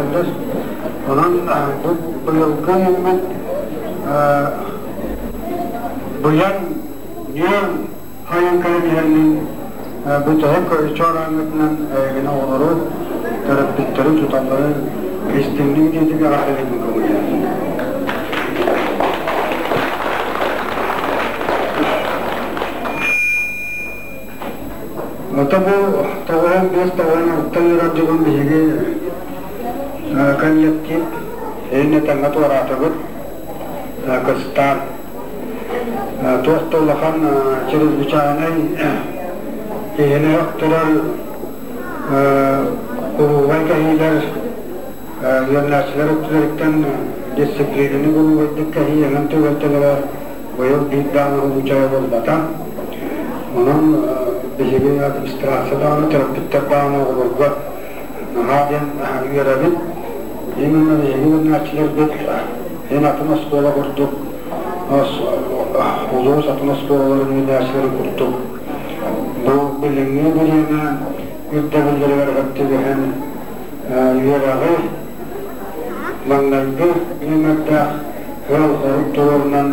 үөрэтэллэр. Онон бу быйылгы ыйыммыт быйаҥ нүөл хайын кэлэн иһэринэн бүтэһик чуораангытынан эйигин оҕолору, төрөппүттэри, учууталлары истиҥник диэтик эҕэрдэлиибин көҥүллээтим. Ото бу 95-96 үөрэр дьолун биһиги коллектив эйин этэҥҥэ туораатыбыт, кыстаан. Туох да улахан чрезвычайнай киһини охторор куруубай кэһиилэр үөрэнээччилэр өттүлэриттэн дисциплинаны куруубайдык кэһии эҥин түбэлтэлэрэ быйыл биир даҕаны уһуучайа буолбата. Онон биһиги администрация даҕаны, төрөппүттэр даҕаны оҕолорго наһаа диэн үөрэбит. Именно биһиги үөрэнээччилэрбит эн атын оскуола курдук улуус атын оскуолаларын үөрэнээччилэрин курдук бу билиҥҥи бириэмэ ирдэбиллэригэр түбэһэн үөрэҕи маҥнайгы нүөмэрдээх ыал-хорук туруорунан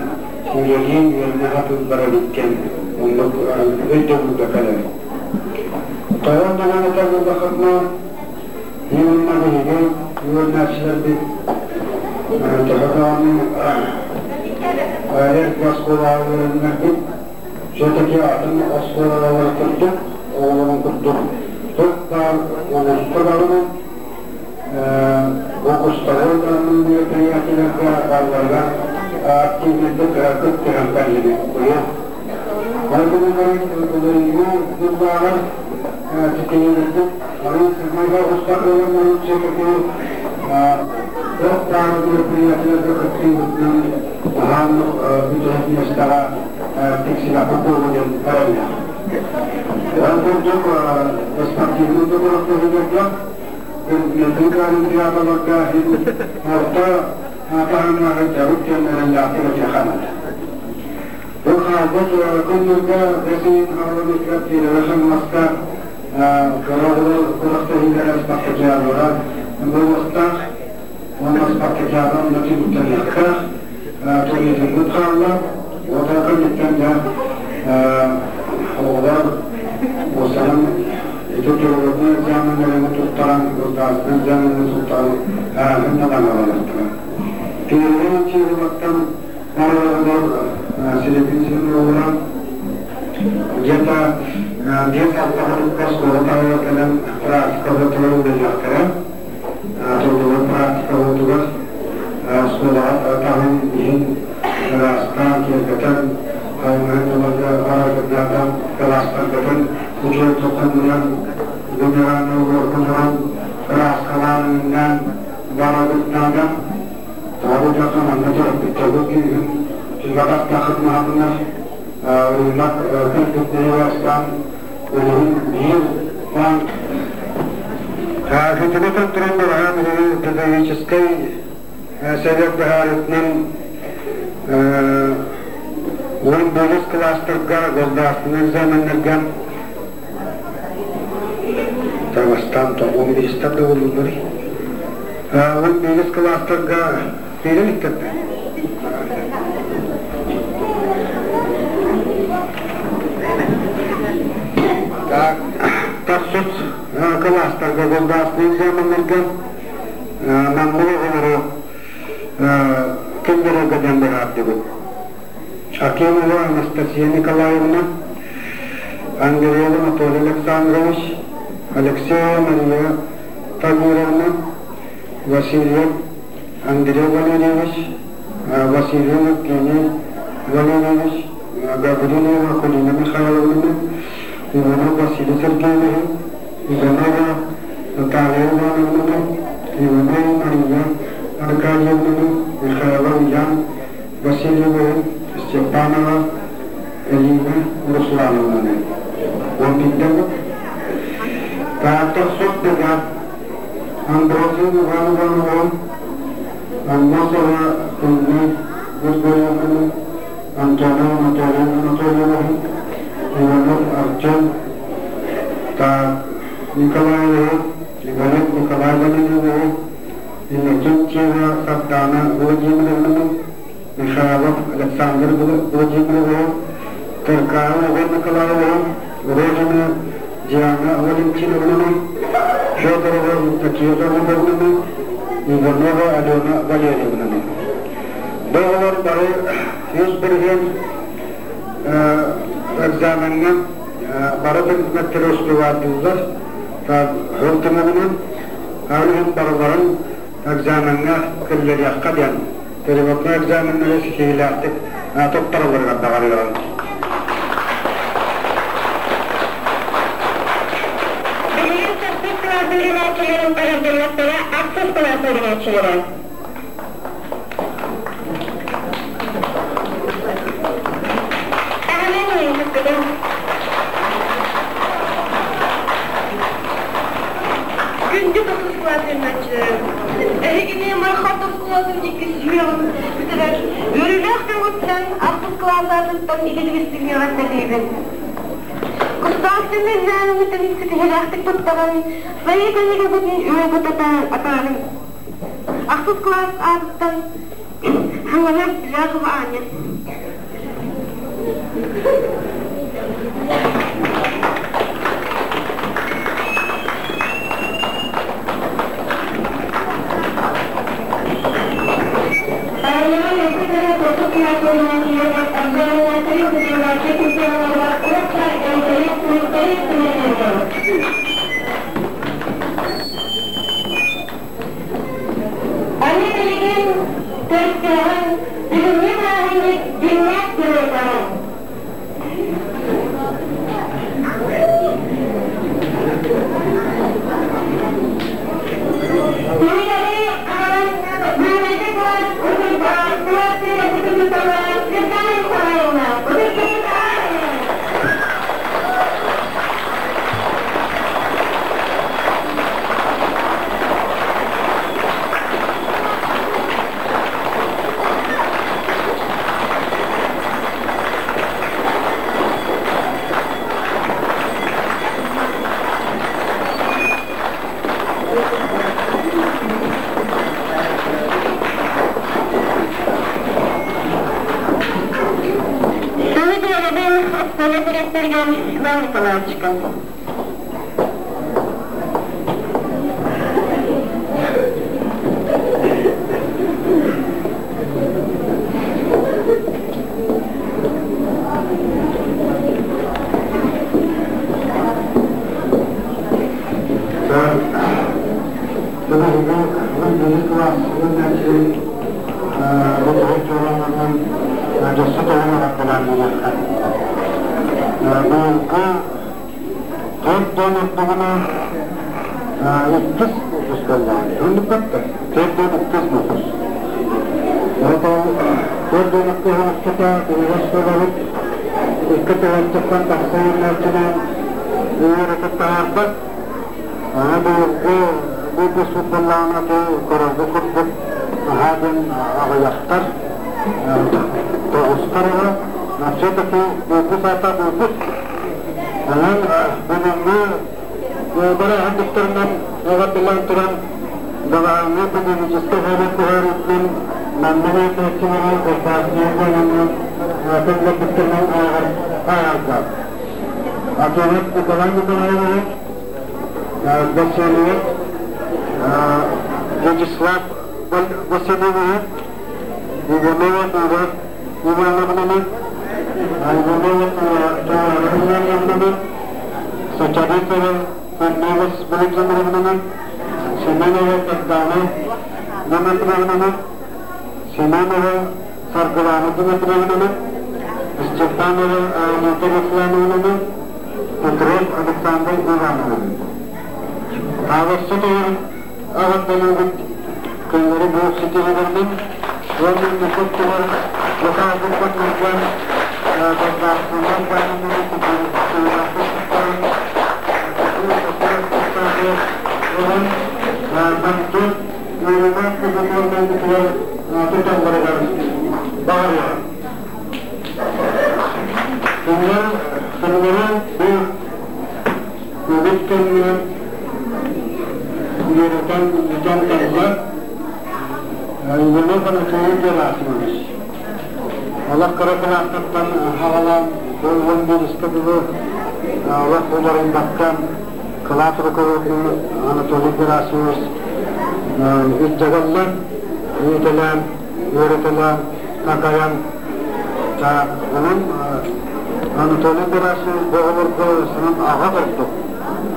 үлэлии үөрэнэ сатыыллар эбит диэн оннук өйдөбүлгэ кэлэбит. Тоҕо даҕаны этэр буоллаххытына, именно биһиги үөрэнээччилэрбит төһө даҕаны эргэ оскуолаҕа үөрэннэрбит, все-таки атын оскуолалар курдук, оҕолорун курдук туох баар улууска даҕаны Кустары мероприятиеларга балларга активныйдык кыттыһан кэллибит быйыл. Былырыыҥҥы дьыллааҕар ситиһиилэрбит арыый сымайга устар все-таки туох баар мероприятиеларга кыттыыбытынан аһааннык бүтэһик миэстэҕэ тиксибэппит буолуо диэн эрэллээх. Ол курдук спортивнай докуратуураларга Предметник олимпиадаларга иһин орто таһымнаах дьарык диэн эрэллээхтик этиэхэ наада. Бу хаалбыт күннэргэ Россия Михайловичка Кирово Хаҥаласка кыра оҕолор күрэхтэһиилэрэ спартакиадалара буолуохтаах. Уонна спартакиада онно түмүктэниэхтээх. Туризммыт хаалла. Уотаа кэнниттэн дьэ оҕолор уосанан ити туруорбут экзаменнарын туттаран, государственнай экзамены туттаран ааһын ылаллара. Первый чыгылаттан барыларыгар Силипин сирин оҕолоро где-то 5-6 хонукка оскуола таһыгар кэлэн практика уотугар үлэлиэхтэрэ. Трудовой практика уотугар оскуолаҕа таһын иһин ыраастаан, киэргэтэн, хайыҥаһын бараргытнаатан, кылаастаргытын учуоттатан генеральный ырааскалаан, ыҥнаан бараргытнаатан, тоҕо диэтэххэ манна төрөппүттэрбит күүһүн түбэҕэттахытнаатынар, рынок кэлбит улуһун биир баан Федерация туран баҕаһаан педагогическай совет быһаарыытынан 15 кылаастарга государственнай экзаменнарга Татарстан 15 да буоллулар. 15 кылаастарга киирэн иттэрдэ. Так, тахсыс кылаастарга государственнай экзаменнарга наммыл оҕолору киллэрэргэ диэн быһаардыбыт. Акимова Анастасия Николаевна, Андреева Анатолий Александрович, Алексеева Мария Тагировна, Васильев Андрей Валерьевич, Васильев Евгений Валерьевич, Гаврилова Акулина Михайловна, Иванов Василий Сергеевич, Иванова Наталья Ивановна, Иванова Мария Аркадьевна, Михайлов Ян Васильева, Степанова Элина Руслановнаны. 11 Таатта сот дегат Амбросий Иван Иванова, Аммосова Күннэй Григорьевна, Антонов Анатолий Анатольевич, Иванов Артем, так, Николаева, Иванов Николай Валерьевич, Иннокентьева Сардаана Владимировнаны, Михайлов Александр Владимировиһы, Кыркаева Иван Николаевиһы, Рожина Диана Валентиновнаны, Федорова Евдокия Давыдовнаны, Иванова Алена Валерьевнаны. Бу оҕолор бары 100% экзамеҥҥа бары предметтэри успеваардыыллар. Сыл түмүгүнэн ол иһин барыларын экзамеҥҥа киллэриэххэ диэн переводной экзаменнары ситиһиилээхтик туттаралларыгар баҕарыаҕыҥ. Билигин төрдүс кылаас үөрэнээччилэрин эҕэрдэлиэхтэрэ ахсыс кылаас үөрэнээччилэрэ. Күндү тохсус кылаас үөрэнээччилэрэ, эһигини Марха оскуолатын иккис үөрэҕин бүтэрэр үөрүүлээх күҥҥүтүнэн ахсыс кылаас аатыттан идэтигистик үөрэхтэлиибин. Государственный экзамеҥҥытын ситиһиилээхтик туттаран, своей книгаҕытын үөрэххит атаарыҥ. Ахсыс кылаас аатыттан Хаҥалас Жакова Аня. Аны билигин көрсөҕүн бүгүҥҥү бырааһынньык дьиҥнээх геройдара. Кинилэри аҕалан маҥнайгы кылаас учуутала Светлана Николаевна Сылы биэрэбин оскуола директорыгар Иван Николаевичка. Төрт ортоҕуна иккис выпуск буоллаҕа. Оннук төрт иккис выпуск. Төрт иккис устата биһиги оскуолабыт икки тыһыынчаттан тахса үөрэнээччинэн үөрэтэ таһаарбат. Аны быйылгы выпуск буоллаҕына көрөргө курдук наһаа диэн аҕыйахтар, тоҕустар ыла. Все-таки выпуск аата выпуск. Онон бүгүҥҥү бары ардыктарынан эҕэрдэлээн туран, Далааҥҥа педагогическай совет быһаарыытынан манна үөрэнээччилэри Государственнай уонна тылларбыттарынан ааҕарга. Акимов Николай Николаевич, Васильев Вячеслав Васильевич, Иванова Ива Ивановнаны, Иванова Ивановнаны, Сачаритова Корнилов Владимировнаны, Семенова Сардана Дмитриевнаны, Семенова Саргылана Дмитриевнаны, Степанова Анатолия Руслановнаны, Петров Александр Иванович. Таалассыт аҕардалыыбыт көннөрү буох ситиһилэрбит уонна мукут тугар лохаабыппыт нурган Донбассынан бааннары ылан үөрэнээх кыһытыарбытыгар туталларыгар баҕарыаҕым. Кинилэр кинилэри бу үгүс кэмҥэ үөрэтэн бүтэн кэллэ. Иванов Анатолий Герасимович. Олох кыра кылаастартан хаҕалаан 11 биэскэ дылы олох уларыйбакка кылаас руководитель Анатолий Герасимович илдьэгэллэр, иитэлээн, үөрэтэлээн, такайан онон Анатолий Герасимович бу оҕолорго сынан аҕа курдук,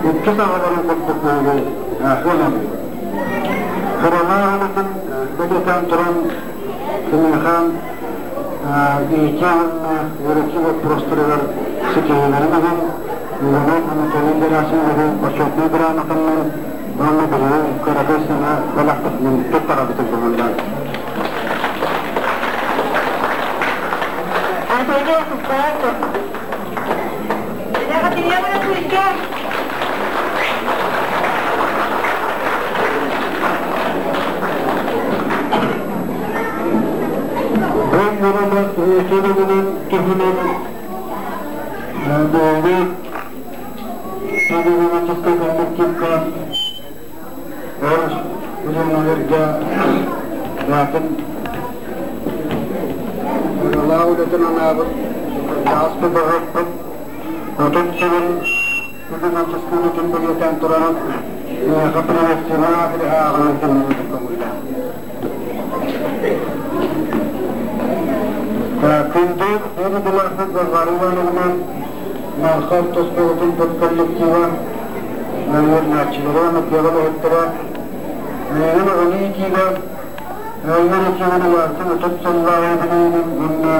иккис аҕаларын курдук буолабыт. Кыралаах бэлиэтээн туран киниэхэ иитии уонна үөрэтии боппуруостарыгар ситиһиилэрин иһин Иванов Анатолий Герасимовиһы бочуотунай грамотанан уонна биһиги кыракый саҥа бэлэхпитинэн туттарабытын көҥүллээн. Анатолий Бу муромат үтүрүгүнэн туһунан буолуу педагогическай коллективка өр үлэлииргэ баатын ыралаах үлэтин анаабыт ааспыт баҕарбыт 30 сылын педагогическай үлэтин бэлиэтээн туран миэхэ приветствие ааҕынан көҥүллээх. Күндү биир Варвара Ивановна, Марха оскуолатын педколлектива, үөрэнээччилэрэ уонна тыаҕа үлэһиттэрэ, миигин оҕону иитиигэ үөрэтиигин улаатан 30 сыллааҕы юбилейынан уонна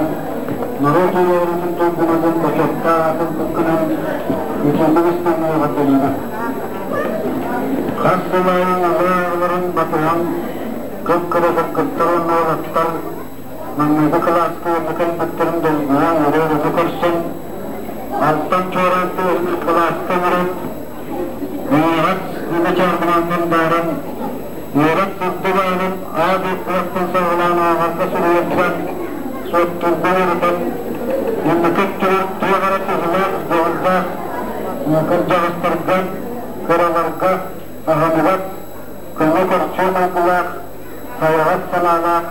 норуот үөрэҕин туйгунатын бочуоттаах аатын кыккынан итиитик истэҥҥэ эҕэрдэлиибин. Хас сыл аайы оҕо батыһан кып-кыра кыргыттар уонна уолаттар маҥнайгы кылааска уонна кэлбиттэрин долгуйа үөрэ-көтө көрсөн, алтан чуораанты кылааска ыҥыран, эйэҕэс үлэ чаарбанан бааран, үөрэх сырдык аанын аа кылаастан саҕалаан ааҕарга суруйарга, суоттуурга үөрэтэн, инники өттүгэр туох эрэ туһулаах, дьоҕурдаах кырдьаҕастарга, кыраларга аһыныгас, көҥө көрсүө майгылаах, сайаҕас санаалаах,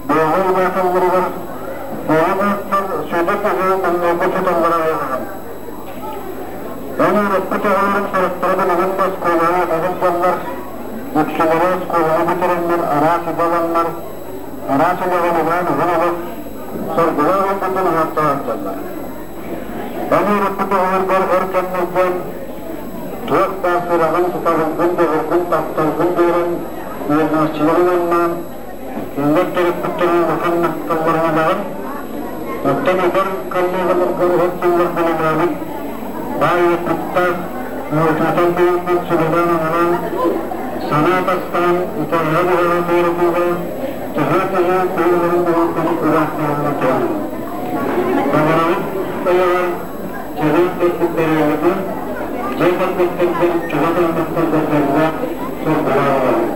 бэйэҕэ улааталларыгар оҕо буолсар сүдү туһу маҥнайгы учууталлара буолаҕын. Эн үөрэппит оҕолорун сорохторо билигин да оскуолаҕа сылдьаллар, үксүлэрэ оскуоланы бүтэрэннэр араас идэ ыланнар, араас үлэҕэ үлэлээн уһун олох соргулаах олбутун уһуктаан сылдьаллар. Эн үөрэппит оҕолоргор өр кэмнэргэ туох баар сүрэҕин, сатабылгын, доҕоргун, тапталгын биэрэн, үөрэнээччилэрин ыллаан, кинилэр төрөппүттэрин улахан махталларын ылаҕын. Оттон эдэр коллегаларгар уһун сылларга үлэлээбит баай уопуттаах учуутал быһыытынан сүбэлээн-амалаан, санаа атастаан, итэҕэһи-быһаҕы туоратыыга төһө-төһө кыһалларын быһыытынан ыраахтааҕына туһанан. Баҕарабыт ыйаҕар чэгиэн кэлбит бэрээдэги, дьиэ кэргэттэргэр, чугас аймахтаргар дьоллоох соргулаах олорун.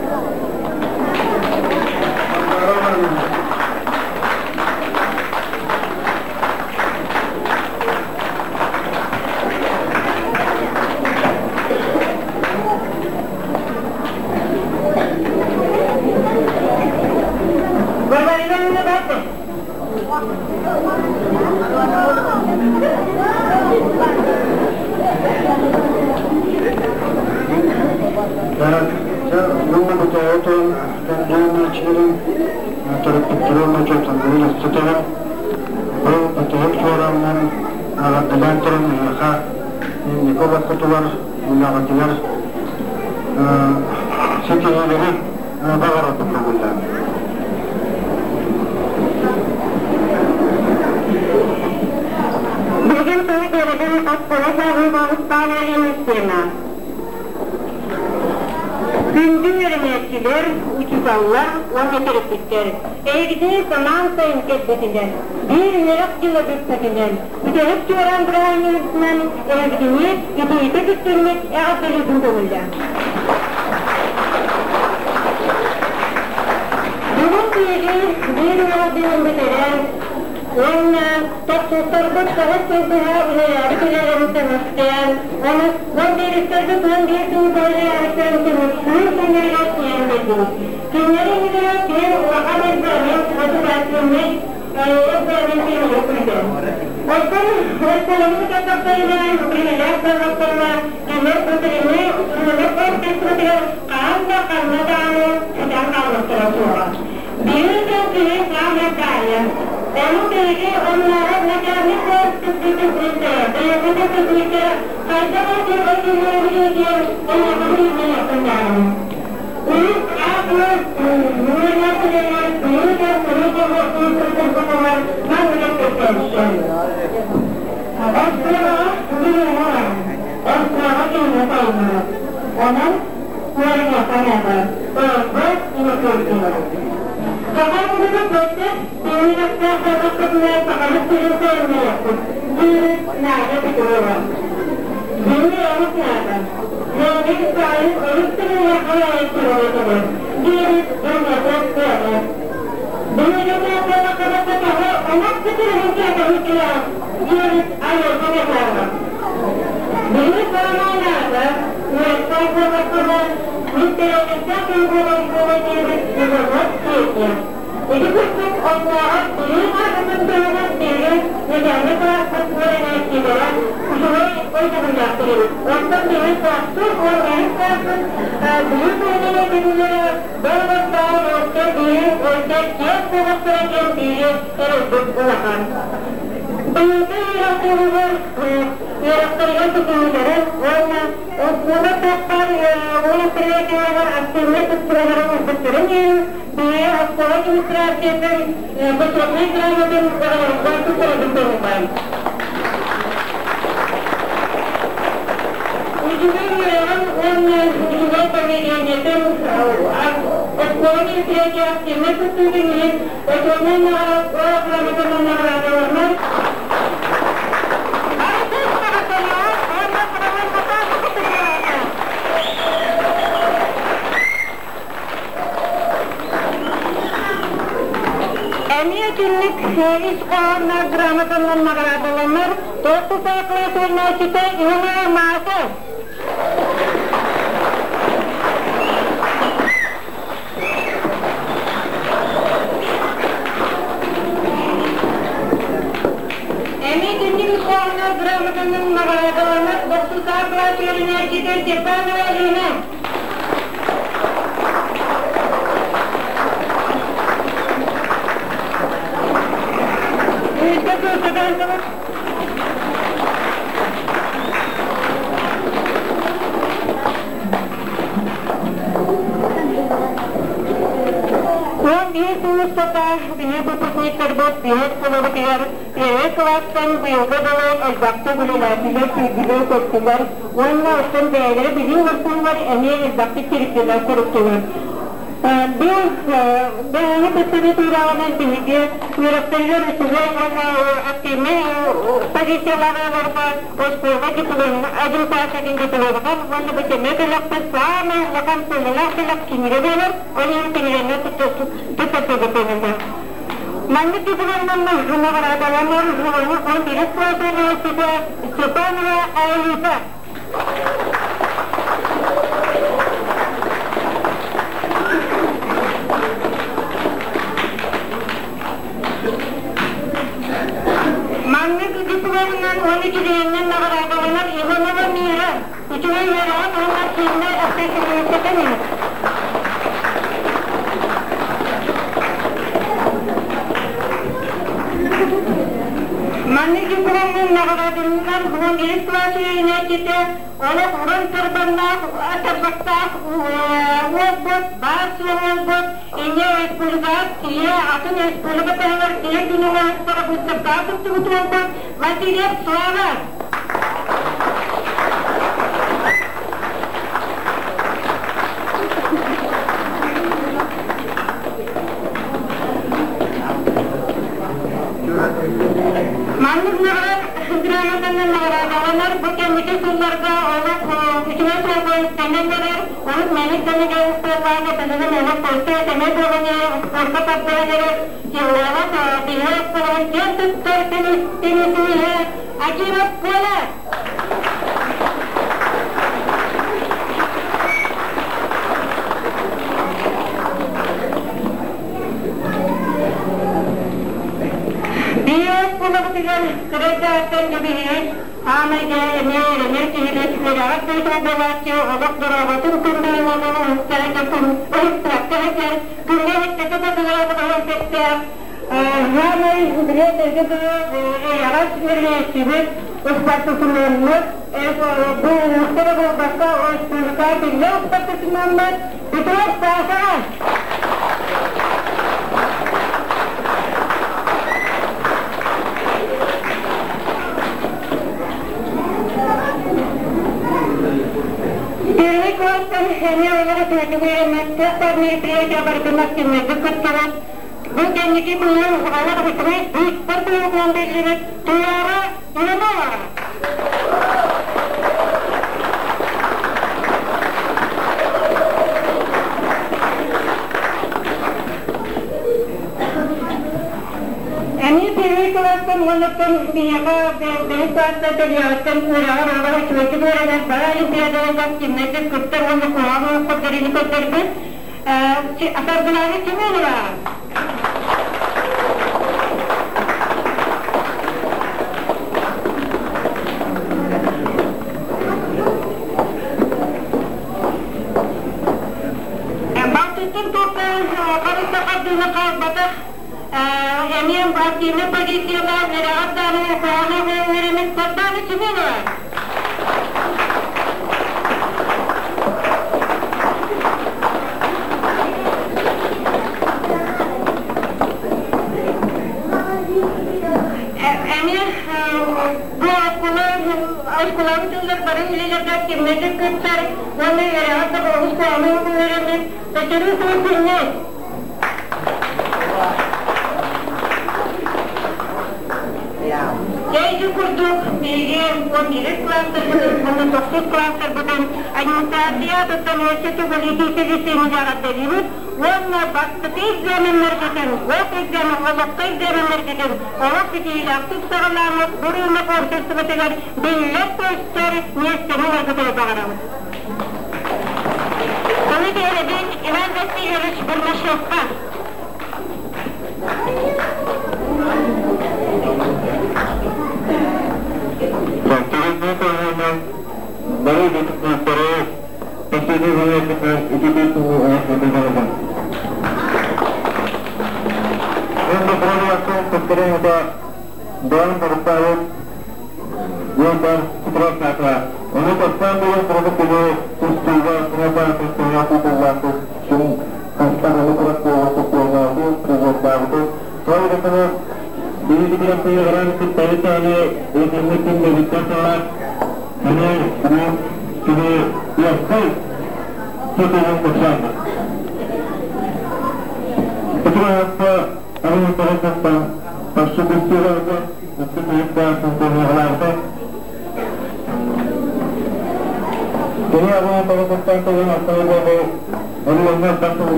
Варвара Ивановна Бартов. Так, уонна бутаҕытын тандыаначчыларын төрөппүттэрин учууталларын өссө бу бутуһук чуораанынан эҕэрдэлээн туран эһиэхэ инники олоххутугар, үлэҕитигэр ситиһиилэри баҕарабын көҥүллээн. Билигин сылы биэрэбин оскуола сааһын боҕустаан система. Күндү үөрэнээччилэр, учууталлар уонна төрөппүттэр, эһигини самаан сайын кэлбитинэн, биир үөрэх дьыла бүппүтүнэн, бүтэһик чуораан бырааһынньыгынан эһигини итиитэ бүттүммүт эҕэрдэлиибин көҥүллээн. Бүгүн биһиги биир үөрэх дьылын бүтэрэн, уонна тохсустарбыт 9 сыл быһа үлэлээбит үлэлэрин көмүстээн, ону 11-стэрбит 11 сыл үлэлээбиттэрин көмүскүүр күннэригэр тиийэн кэллибит. Кинилэри иннигэр киһи улахан активнай Оттон оскуоланы кытта үлэлээх буоллахтарына, кинилэр бу билими ырыынак оркестрытыгар хаһан да ханна даҕаны сүтэн хаалбыттара суоҕа. Биир сыл киһи саамай баайа. Ону биһиги оннооҕор начальник кылааспытын бэйэбит кытыыта хайдах эрэ өйдүүрбүтүй диэн эйиэхэ билиэхпин баҕарабын. Эмиэ түннүк ис хоһоонноох грамотанан наҕараадаланар Тохтусаах суруйааччыта Ивана Мааса. Эмиэ түннүк ис хоһоонноох грамотанан наҕараадаланар Тохтусаах суруйааччыта Степанова Алина. 11 сыл устата биһиги выпускниктарбыт биһиги оскуолабытыгар первый кылаастан быйылга дылы элбэхтик үлэлээтилэр, сүүрдүлэр-көттүлэр уонна оттон бэйэлэрэ билии олорсуулар эмиэ элбэхтик тириттилэр суруктулар. Бу бэйэни кыттыгы туурааҕынан биһиги үөрэхтэригэр үчүгэй уонна активнай позициялаах оҕолорго оскуола дипломун агитациятын дипломунан уонна бу сэмэй бэлэхпит саамай улахан сыаналаах бэлэх кинигэ буолар, ол иһин кинигэни туттарсыгытыгына. Маннык дипломунан наҕараадаланар 11 класс Степанова Аэлита. Маннык дипломунан уонна килиэннэн наҕараадаланар Иванова Мира үчүгэй үөрэҕин уонна кииннэ общественницатын Маннык дипломунан наҕараадаланар 11 класс үөрэнээччитэ олох уран тарбаннаах тарбахтаах уолбут, баар суох уолбут, инньэ республикаҕа тиийэ атын республика таһыгар киһи күнүн оҥоһуктара быыстапкаҕа кыттыбыт уолбут Васильев Слава! Маннык грамотанан наҕараадаланар бу кэнники сылларга олох үчүгэй суолга үктэнэн эрэр, урут мэник кэмигэр устуоллаан этэлэрин олох көрсө сэмэй буолан спорка тардыһан эрэр Киллаҕа биһи оскуолабыт киэн туттар теннисиһэ Акимов Коля! Кырайдааттан дьэбиһиир аамайга эмиэ эрэнэр киһибит үөрэҕэр быытар буолааччы олох дорооботун күндүлүнэн уһуктара сылдьар, күҥҥэ иһиттэтэ да дылы сөптөөх Хаамай билиэт эргэ дылы эйэҕэс үөрэнээччибит, ыспартысымыаммыт, бу улууска да буолбакка, республика биллэр ыспартысымыаммыт Петров Сашаҕа! Первый класстан эмиэ олоҕу түөртүгү үөрэммэттэх бар мероприятие барытын активнайдык кыттабыт. Бу кэнники быйыл олох үчүгэй быыстар быһыытынан биллибит Туйаара Иванова. Эмиэ первый класстан уоннаттан биһиэхэ бэһис класстан төрүөҕүттэн үөрэҕэр олох үчүгэйдик үөрэнэр, бары олимпиадаларга активнайдык кыттар уонна куһаҕан олоххо көрдөрбүт. Саргылаана Семенова. Балтыттан туохха харыста хардыыны хаалбатах эмиэ партийнай позициялаах үөрэҕэр даҕаны куһаҕана үөрэммит Сардаана Семенова. Эмиэ бу оскуолабыт тыллар бары үлэлэргэ активнайдык кыттар уонна үөрэҕэр да олус куһаҕаны үөрэммит Петеру Султинней. Дьэ курдук биһиги 11 класстарбытын уонна тохсус класстарбытын администрация туттан өссө төгүл эҕэрдэлиибит уонна бастакы экзаменнаргытын, гос экзамен, олоххо экзаменнаргытын олох ситиһиилээхтик саҕалааммыт бу рынок обществотыгар биллэр-көстөр миэстэни ыларгытыгар баҕарабыт. Тылы биэрэбин Иван Васильевич Бурнашевка. Бары выпускниктары последний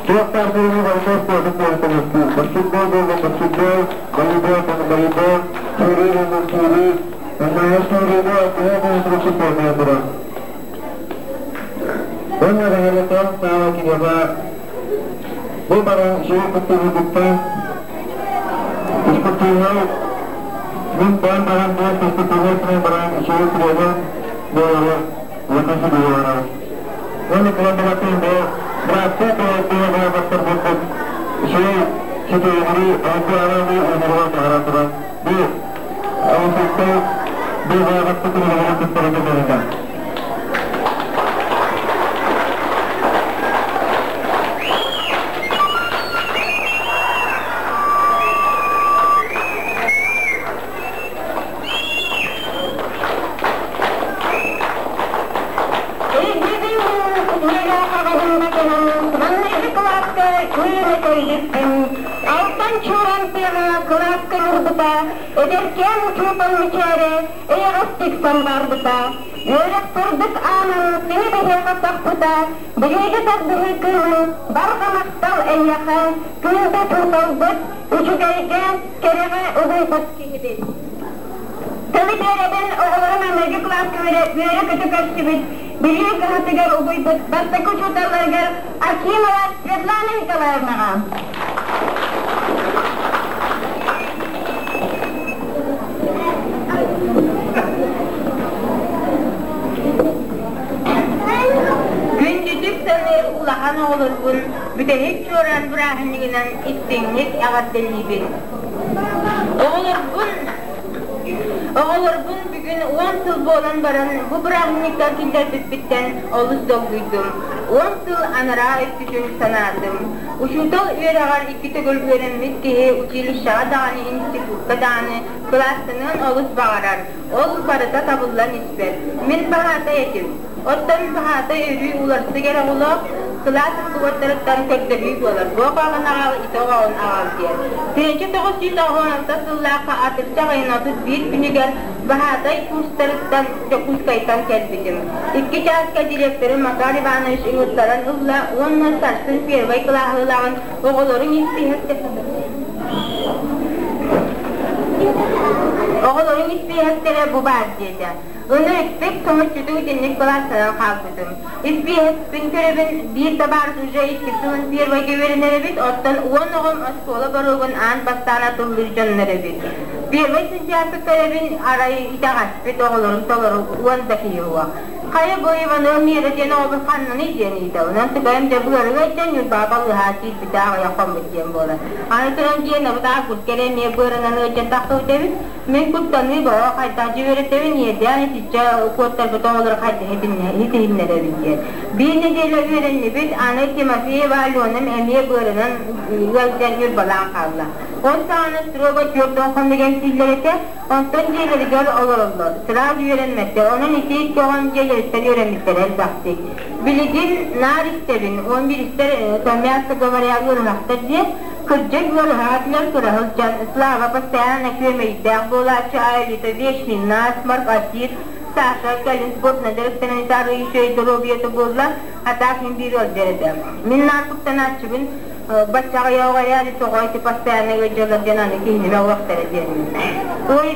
Туох баар буолуу барыта спорду буолталастыы. Баскетбол буолла баскетбол, волейбол волейбол, сүүрүү буолла сүүрүү, Майа сүүрүүнү алтыһа буолуутугар чемпионнаан турар. Уонна Баһылыкаан Саала киниэхэ бу баран үчүгэй кыттыһыытыттан физкультурнай мин баан баран диэн физкультурнай сынан баран үчүгэй тренер буолары улахан ситиһии Уонна кыландыбаттыын бу бырааттыы бэйэ бастарбыппыт үчүгэй ситиһиилэри алгы-арааны оҥоругар баҕаран туран бу алгыстай бу баҕаттык үлэлэрин кыттарыгар бэриллэр. Алтан чуоран тыаҕа кылааска ньурбута, эдэркээн учуутал мичээрэ эйэҕэстик санбаарбыта, үөрэх сырдык аанын кини биһиэхэ сахпыта, биһиги тардыһыы кыыһын барҕа махтал эйиэхэ, күндү учууталбыт, үчүгэйгэ, кэрэҕэ угуйбут киһибит. Тылы биэрэбин оҕолорум маҥнайгы кылааска үөрэ-көтө көрсүбүт, билии кыһатыгар угуйбут бастакы учууталларыгар Акимова Светлана Николаевнаҕа. Күндүтүк саныыр улахан оҕолорбун бүтэһик чуораан бырааһынньыгынан истиҥник эҕэрдэлиибин. Оҕолорбун Оҕолорбун бүгүн 10 сыл буолан баран бу бырааһынньыкка киллэрбиппиттэн олус долгуйдум. 10 сыл анараа өттүтүн санаатым. Учуутал үөрэҕэр икки төгүл үөрэммит киһи училищеҕа даҕаны, институкка даҕаны кылаастаныан олус баҕарар. Ол барыта табыллан испэт. Мин баһаатай этим. Оттон баһаатай өрүү уларсык эрэ оҕолоох, кылаас уолаттарыттан көрдөһүү буолар, туох оҕоҕун аҕал, ити оҕоҕун аҕал диэн. 1996 сыллаахха атырдьах ыйын 31 күнүгэр баһаатай курстарыттан Дьокуускайтан кэлбитим. Икки чааска директорым Макар Иванович ыҥыртаран ылла уонна сарсын первай кылааһылааҕын оҕолорун оҕолорун испииһэктэрэ бу баар диэтэ. Ынырыктык соһуччутук итинник кылаастанан хаалбытым. Испииһэкпин көрөбүн, биир табаарыс уже иккис сылын первойга үөрэнэр эбит, оттон 10 оҕом оскуола боруогун аан бастаан атыллыыр дьоннор эбит. Первый сентябрь көрөбүн, арай итэҕэспит оҕолорум толору 10 да киһи уох. Хайа бу Иванов Мира диэн оҕобут ханнаный диэн ыйытабын. Онтукайым дьэ быарыга ыйтан Ньурбаҕа балыыһаҕа киирбитэ аҕыйах хоммут диэн буолар. Аны туран диэн августка эрэ эмиэ быарынан ыалдьан тахсыбыт эбит. Мин куттаныы бөҕө хайдах дьүөрэтэбин, иэдээн итиччэ куоттарбыт оҕолору хайдах итиһиннэрэбин диэн. Биир нэдиэлэ үөрэннибит, аны Тимофеева Аленам эмиэ быарынан ыалдьан ньурбалаан хаалла. Ол саҕана строго 40 хонук эмтииллэр этэ, онтон дьиэлэригэр олороллор, сразу үөрэммэттэр, онон ити икки оҕом дьиэлэриттэн үөрэммиттэрэ элбэхтик. Билигин наар истэбин, 11-истэр, мягко говоря, ыарыһахтар диэн, Кырдьык ыарыһаатыгар кыраһыл дьон Слава постоянно күөмэйдээх буолааччы Аэлита вечный насморк, отит, Саша кэлин спортна дьарыктанан еще доруобуйата буолла, а так мин биир ыалдьар этэ. Мин наар куттанааччыбын, баччаҕа йоҕайаары тоҕо ити постоянно ыалдьаллар диэн аны киһини уохтара диэн. Ой,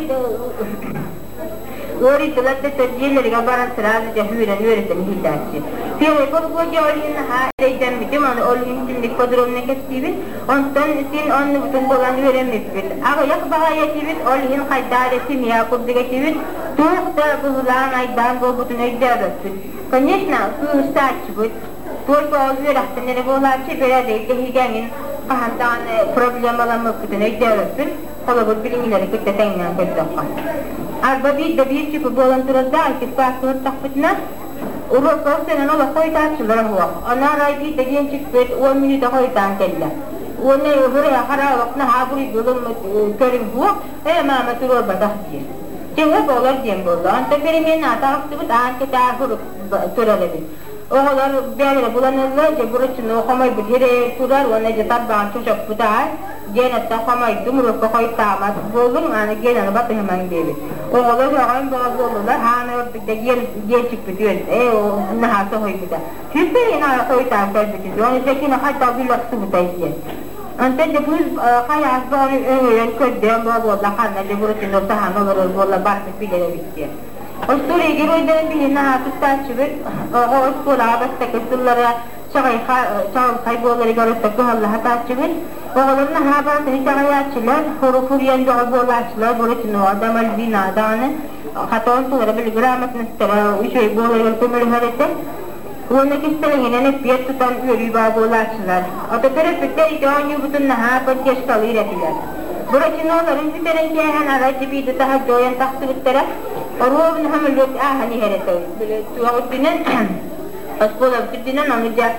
Ыарыйдылар да дьиэлэригэр баран сразу дьэ үүрэн үөрэтэн иһиллээччи. Первый полугодие ол иһин наһаа эрэйдэммитим, ону ол иһин итинник подробно кэпсиибин. Онтон син оннубутун булан үөрэммиппит. Аҕыйах баҕайы этибит, ол иһин хайдах эрэ семья курдук этибит. Туох да быһылаан айдаан буолбутун өйдөөбөппүт. Конечно, кыыһырсааччыбыт. Только ол үөрэхтэн эрэ буолааччы, бэрээдэги эҥин хаһан даҕаны проблемаламмыппытын өйдөөбөппүн. Холобур, билиҥҥилэри кытта тэҥнээн көрдөххө. Арба биир да биир чүкү буолан турардаах иккис класска сырыттахпытына, уруокка сэнэн олоххо ыйытааччылара суох. Ону арай биир да диэн чикпит 10 мүнүүтэ хойутаан кэллэ. Уонна ыһыр хара олох наһаа буруйгулуммут көрүҥ суох, ээ маама туруорбатах диир. Чэһэ болор диэн буолла. Онтон перемен аата ахсыбыт аан кэтээ турар эбит. Оҕолор бэйэлэрэ булан ылла, дьэ буруччуну хомойбут сирэйэ турар уонна дьэ тарбаҕын чочоппут аҕай, Генаттан хомойдум, урукку хойутаабат буоллум, аны Генаны батыһымаҥ диэбит. Оҕолор өҕөн бөҕө буоллулар, хаана ылбыт да Генчикпит үөн, ээ наһаа соһуйбута. Сүүрбэ иһин хойутаан кэлбитин, ону дьэ кини хайдах билэ охсубутай диэн. Онтон дьэ кыыс хайаас бөҕөнү өҥөйөн көрдөөн бөҕө буолла, ханна дьэ буруччуну таһан олорор буолла барбыт билэр эбит диэн. Остуоруйа геройдарын биһи наһаа туттааччыбыт, оҕо оскуолаҕа бастакы сыллара чаҕылхай буоларыгар өссө кыһалла сатааччыбын. Оҕолор наһаа барытын итэҕэйээччилэр, хорук-хуруйан бөҕө буолааччылар, Буратиноҕа да, Мальвинаҕа даҕаны хатан тулара били грамотностара үчүгэй буоларыгар көмөлөһөр этэ. Уонна кистэлэҥинэн эппиэт тутан үөрүү баа буолааччылар. Ото төрөппүттэр ити оонньуубутун наһаа поддержкалыыр этилэр. Буратиноларын бүтэрэн кээһэн арай дьибииди таһырдьа ойон тахсыбыттара, оруобуна самолет ааһан иһэр этэ. Били туох үрдүнэн оскуола үрдүнэн ону дьэ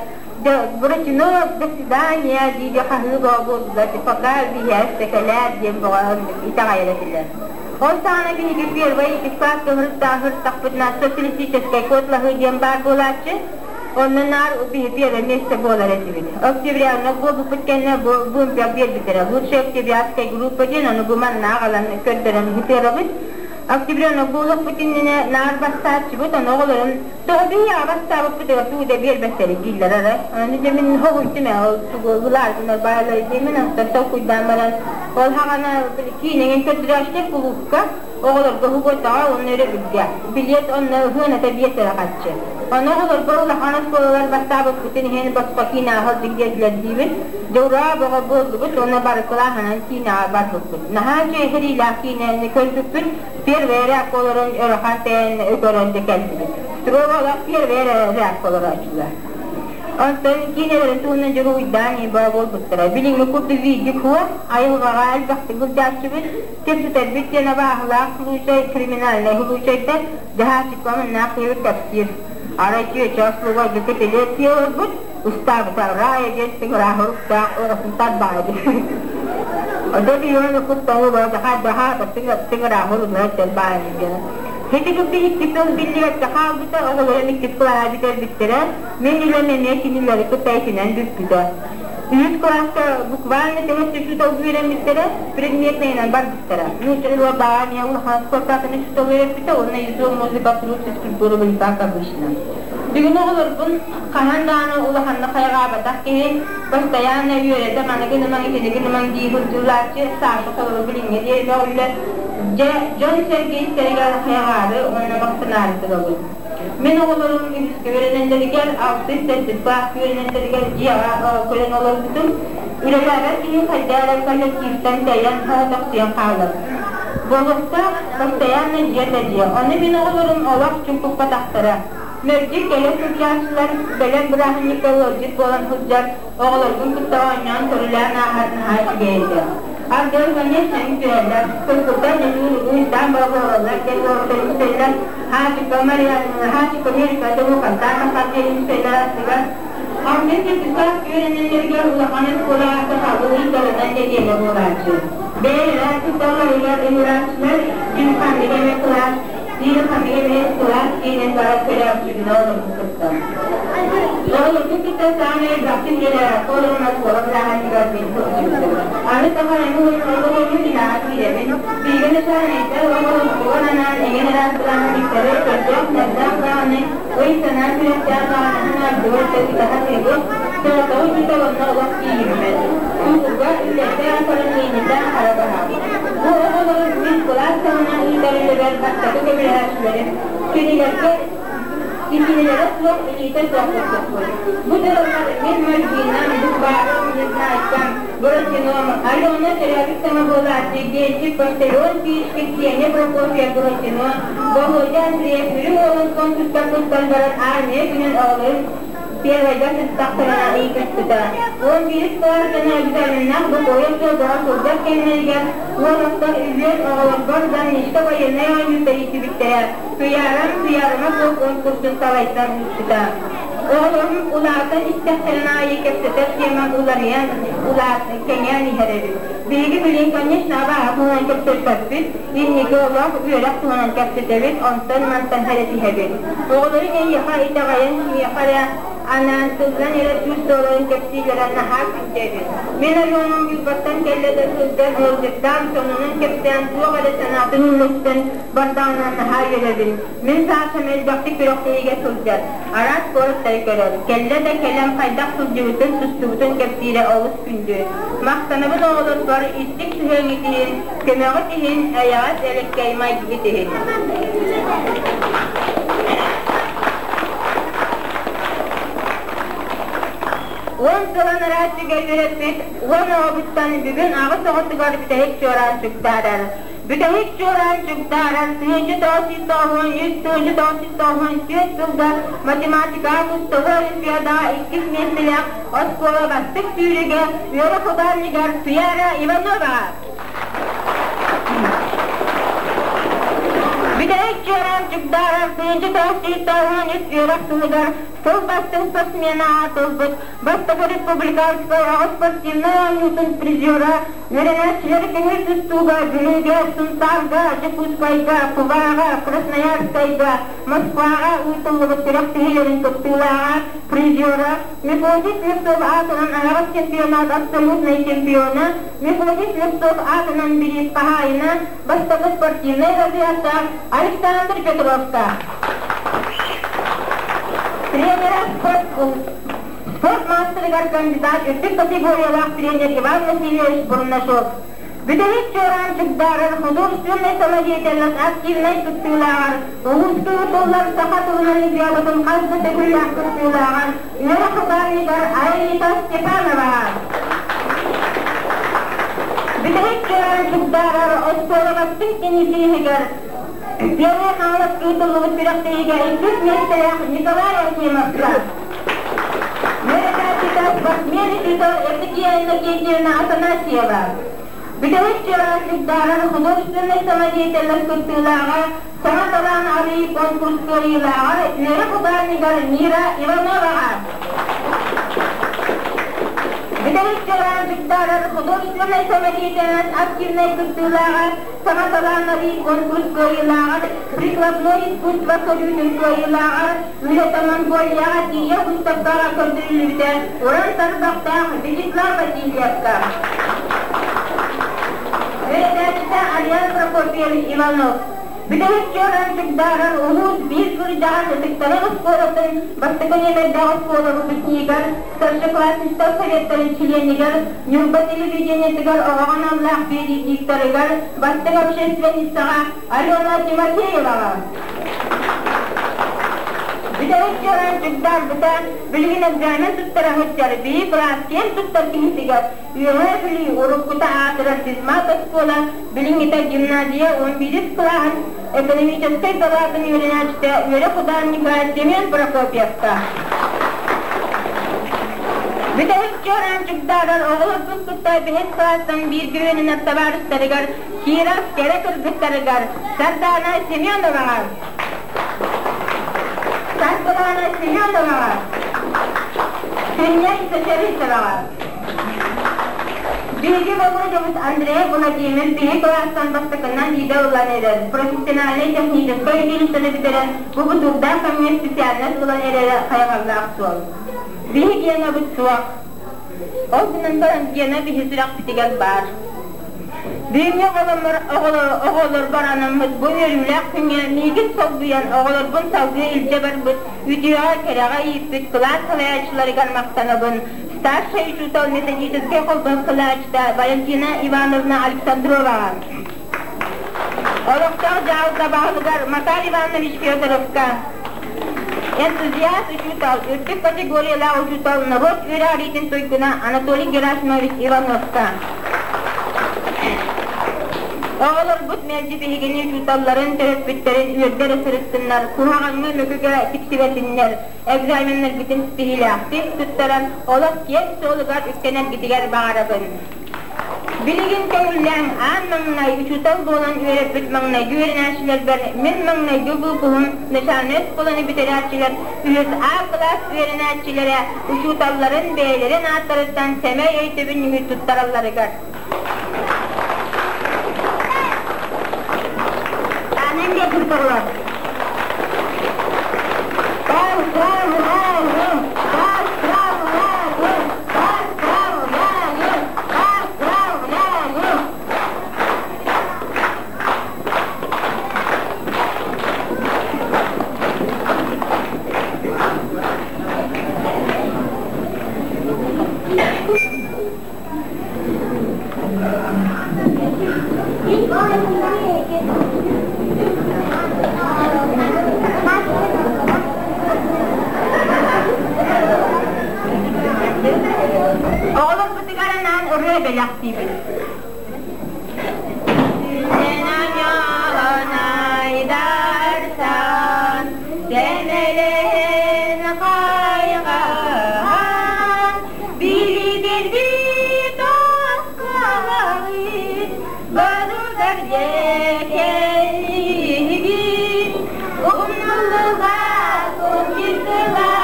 Буратино до свидания диири хаһыы бөҕө буоллулар, пока биһиэхэ кэлээр диэн бөҕө итэҕэйэр этилэр. Ол саҕана биһиги первый иккис класска ырыттахпытына социалистическай куоталаһыы диэн баар буолааччы. Онно наар биһи первое место буолар этибит. Октябрянок буолбуппут кэннэ бу бумпер биэрбиттэрэ. Лучшая октябрятская группа диэн ону бу манна аҕалан көрдөрөн ыытыарабыт. Октябрянок буолуохпут иннинэ наар бастааччыбыт, ону оҕолорун Тоҕо биһиэхэ бастаабыппытыгар тугу да биэрбэттэрий дииллэр эрэ. Аны дьэ мин хоһуйдум ээ, ол тугу ылааргынар бааллар диэмин, онтон толкуйдаан баран, ол хаҕана киинэҥин көрдөрөөччүлэр кулуупка оҕолорго уһугуотаҕа уонна өрөбүлгэ. Билиэт онно ыһыаната биэс эрэ харчы. Ону оҕолорго улахан оскуолалар бастаабыппытын иһин босхо киинэҕэ сылдьыҥ диэтилэр диибин. Дьэ ураа бөҕө буоллубут уонна бары кылааһынан киинэҕэ барбыппыт. Наһаа үчүгэй сэриилээх киинэни көрбүппүт. Первый ряд олорон өрөхан тэйэн көрөн да кэллибит. Строго первый ряд олорооччулар. Онтон киинэлэрин туһунан дьоруойдаан иба буолбуттара. Билиҥҥи курдук видик хуо айылҕаҕа элбэхтик былдьааччыбыт, кэпсэтэрбит диэн абааһылаах случай, криминальнай случайдар дьаһааччыкка мыннаах киһибит кэпсиир. Арай чүөчэ ослуга кэтилиэт олорбут, устаабыта Рая диэн тыҥыраах уруктаах оҕотун тарбаҕа диэн. Ото биһиэн укуттаҥы баха баха тыҥыраах урунар баайы диэн. Ити курдук икки сыл биллибэккэ хаалбыта, оҕолорум иккис кылааһы бүтэрбиттэрэ. Мин үлэм эмиэ кинилэри кытта итинэн бүппүтэ. Үһүс кылааска буквально тэһэс учуутал үөрэммиттэрэ, предметнайынан барбыттара. Нууччалыы баҕа эмиэ улахан спортатын учуутал үөрэппитэ уонна язык, музыка, труд, физкультура были как обычно. Бүгүн оҕолорбун хаһан даҕаны улаханнык хайҕаабатах киһи постоянно үөрэтэ маны гынымаҥ, итини гынымаҥ дии сылдьыллааччы Саша толору билиҥҥэ диэри мөҕүллэр. Дьэ, дьон-сэргэ истэригэр хайҕаары уонна махтанаары турабын. Мин оҕолорум үһүскэ үөрэнэллэригэр, алтыс, сэттис кылааска үөрэнэллэригэр дьиэҕэ көрөн олорбутум. Үлэлээбэт киһи хайдах эрэ коллективтан тэйэн, соҕотохсуйан хаалар. Буолуохтаах, постоянно дьиэ да дьиэ. Ону мин оҕолорум олох чуҥкуппатахтара. Мэлдьи кэлэ сылдьааччылар, бэлэм бырааһынньыкка ыалдьыт буолан сылдьар оҕолоргун кытта оонньоон көрүлээн ааһар наһаа үчүгэй этэ. Ардыгар конечно үтүөллэр, кыргыттар дьонун уруйдаан бороҕоллор диэн уолаттар үҥсэллэр, Хаачыка Марианна, Хаачыка Америка дьолуохантаах тахсар диэн үҥсэллэр ардыгар. Алтын Чепчиков үөрэнэллэригэр улахан оскуолаҕа сахалыы ыйдарынан нэдиэлэ буолааччы. Бэйэлэрэ кытталларыгар ыҥырааччылар ким ханнык эмэ кылаас Биир ханнык эмэ кылаас диэнэн барар көрөөччүгүнэ олорбут кытта. Оҕолорбут кытта саамай элбэхтик үлэлээбэккэ олорон оскуола бырааһынньыгар мин сылдьыбытым. Аны сахалыҥы оҕолорбут үлэҕэ киирэбин. Биһиги начальниктар оҕолорбутугар анаан эҥин араас бырааһынньыктары көрдөөх нардаах даҕаны, өй-санаа сүрэхтээх даҕаны ардыгар сатыыбыт, соҕотоҕу учуутал онно олох тиийиммэт. Суукуга үлэтэ, оформлениета хара баһаам. Бу оҕолору мин кылаас таһынан ыытар үлэбэр бастакы көмөлөһөөччүлэрим, кинилэргэ кинилэрэ суох илиитэ суох курдукпун. Бу дьыллар мин Мальвинам, Букварым, Незнайкам, Буратином, Алена төрөөбүт саҥа буолааччы Генчик, почтальон Фишкин, Сеня Прокофьев, Буратино, Володя Андреев үрүҥ уолун конкурска кыттан баран армия күнүн оҕолорун Первайга сыттахтарына ыйытыспыта. 11 кылаас дьоно экзаменнаах бокуойа суолбаҕа сылдьар кэмнэригэр уолаттар үһүөн оҕолорбор Занничка военнай оонньуу тэрийсибиттэрэ. Туйаарам Туйаарыма суох конкурсун салайсан ыыппыта. Оҕолорум улаатан истэхтэрин аайы кэпсэтэр темам уларыйан, улаатан, кэҥээн иһэр эбит. Биһиги билигин, конечно, абааһы туһунан кэпсэппэппит, инники олох, үөрэх туһунан кэпсэтэбит, онтон мантан хэрэтиһэбит. Оҕолорум эйиэхэ итэҕэйэн кимиэхэ эрэ анаан сылдьан эрэ сүүс долларын кэпсииллэрэ наһаа күндү эбит. Мин Аленам Ньурбаттан кэллэ да сылдьан ыалдьыттаан, сонунун кэпсээн, туох эрэ санаатын үллэстэн бардаҕына наһаа үөрэбин. Мин Сашам элбэхтик күрэхтэһиигэ сылдьар, араас куораттары көрөр. Кэллэ да кэлэн хайдах сылдьыбытын, тустубутун кэпсиирэ олус күндү. Махтанабын оҕолорбор истиҥ сыһыаҥҥыт иһин, көмөҕүт иһин, эйэҕэс элэккэй майгыгыт иһин. Уон сыл анарааччыга үөрэппит уон оҕобуттан бүгүн аҕыс оҕотугар бүтэһик чуораан чугдаарар. Бүтэһик чуораан чугдаарар 1993 1994 сылга математикаҕа кустовой олимпиадаҕа иккис миэстэлээх оскуола бастыҥ сүүрүгэ үөрэх ударнигар Туяра Иванова. Бүтэһик чуораан чугдаарар 1993 үөрэх сылыгар сыл бастыҥ спортсмена аатылбыт бастакы республиканскай оҕо спортивнай оонньуутун призера Үөрэнээччилэр көҥүл тустууга Бүлүүгэ, Сунтаарга, Дьокуускайга, Кубаҕа, Красноярскайга, Москваҕа ыытыллыбыт күрэхтэһиилэрин кыттыылааҕа, призера, Мефодий Слепцов аатынан аһаҕас чемпионат абсолютнай чемпиона, Мефодий Слепцов аатынан бириис хаһаайына, бастакы спортивнай разрядтаах Александр Петровка. Тренера спорт Спорт маастарыгар кандидат үрдүк категориялаах тренер Иван Васильевич Бурнашов. Бүтэһик чуораан чугдаарар художественнай самодеятельность активнай кыттыылааҕар, улууска ыытыллар саха тылын олимпиадатын хас да төгүллээх кыттыылааҕар, үөрэх ударнигар Аэлита Степанова. Бүтэһик чуораан чугдаарар оскуола бастыҥ теннисиһигэр Первый Хаҥалас ыытыллыбыт күрэхтэһиигэ иккис миэстэлээх Николай Акимовка. Үөрэтээччитэ спортсмен учуутал Евдокия Иннокентьевна Афанасьева. Бүтэһик чуораан чугдаарар художественнай самодеятельность кыттыылааҕа Саҥа талаан арыйыы конкурс кыайыылааҕар үөрэх ударнигар Мира Ивановаҕа. Бүтэһик чуораан чугдаарар художественнай самодеятельность активнай кыттыылааҕа Саҥа талаан арыйыы конкурс кыайыылааҕар прикладной искусство көрүүтүн кыайыылааҕар Үлэтэ Монголияҕа тиийэ выставкаҕа көрдөрүллүбүтэ уран тарбахтаах Вячеслав Васильевка. Үөрэтээччитэ Ариан Прокопьевич Иванов. Бүтэһик чуораан чугдаарар улуус биир кырдьаҕас ытыктанар оскуолатын бастакы нүөмэрдээх оскуола выпускнигар, старшеклассниктар советтарын чилиэнигэр, Ньурба телевидениетыгар оҕоҕо аналлаах биэриитиктарыгар бастыҥ общественницаҕа Алена Тимофееваҕа. Бүтэһик чуораан чугдаарбыта, билигин экзамен туттара сылдьар биир кылаас киэн туттар киһитигэр Үөһээ Бүлүү уруккута аатырар физмат оскуола, билиҥҥитэ гимназия он биирис кылааһын экономическай салаатын үөрэнээччитэ үөрэх ударнига Семен Прокопьевка. Бүтэһик чуораан чугдаарар оҕолорбун кытта бэһис кылаастан бииргэ үөрэнэр табаарыстарыгар Киров кэрэ кыргыттарыгар Сардаана Семеноваҕа, Саргылаана Семеноваҕа, Күннэй Сочарисоваҕа. Биһиги Володябыт Андрей Владимир биһи кылаастан бастакынан идэ ылан эрэр, профессиональнай техническай училищены бүтэрэн, бу бутуурдаах кэмҥэ специальность ылан эрэрэ хайҕаллаах суол. Биһи Генабыт суох. Ол гынан баран Гена биһи сүрэхпитигэр баар. Бүгүҥҥү оҕолорбор анаммыт бу үөрүүлээх күҥҥэ миигин солбуйан оҕолорбун салгыы илдьэ барбыт, үтүөҕэ-кэрэҕэ ииппит кылаас салайааччыларыгар махтанабын. Старшай учуутал методическай холбоһук салайааччыта Валентина Ивановна Александроваҕа, олохтоох дьаһалта баһылыгар Макар Иванович Федоровка, энтузиаст учуутал, үрдүк категориялаах учуутал, норуот үөрэҕириитин туйгуна Анатолий Герасимович Ивановка. Оҕолорбут мэлдьи биһигини учууталларын, төрөппүттэрин үөрдэ эрэ сырыттыннар, куһаҕаҥҥа мөкүгэ тиксибэтиннэр, экзаменнаргытын ситиһиилээхтик туттаран, олох киэҥ суолугар үктэнэргитигэр баҕарабын. Билигин көҥүллээн аан маҥнай учуутал буолан үөрэппит маҥнайгы үөрэнээччилэрбэр мин маҥнайгы выпуһум начальнай оскуоланы бүтэрээччилэр үһүс А кылаас үөрэнээччилэрэ учууталларын бэйэлэрин ааттарыттан сэмэй өйдөбүнньүгү туттаралларыгар. Анын туттарылар. Поздравляю! Поздравляю! Поздравляю! Поздравляю! Оҕолорбутугар анаан ырыа бэлэхтиибит. Айдарсан, сэмэлэһэн хайҕаан, билигирбит оскуолабыт, барыгар кэллигит, умнуллубат умньукула,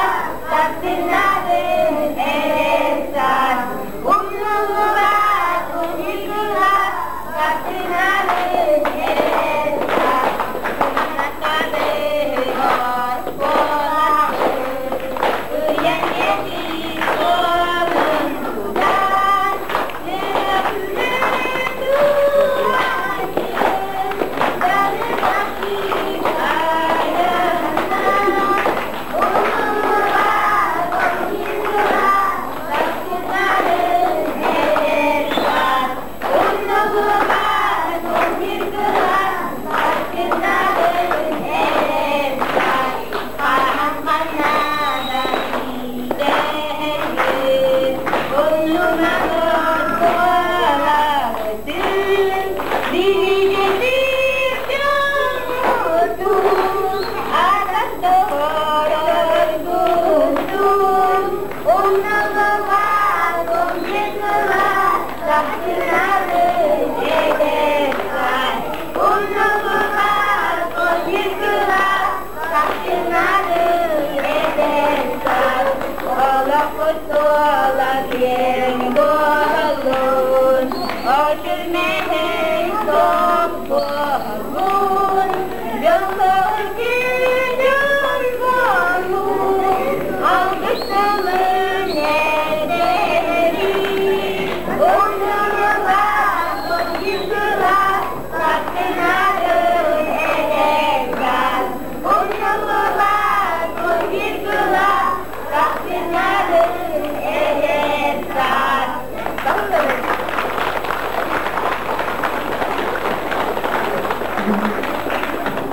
таптыннарын эрэ Умнуллубат умньукула, таптыннарын эрэ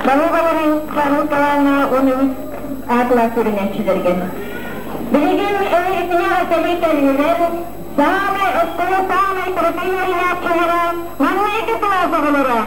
Барыларың оны атлас үрінәтшілерген. Билигин эйэтине аталый кэллилэр, саамай оскуола саамай кырытый үөрэнээччилэрэ маҥнайгы кылаас оҕолоро.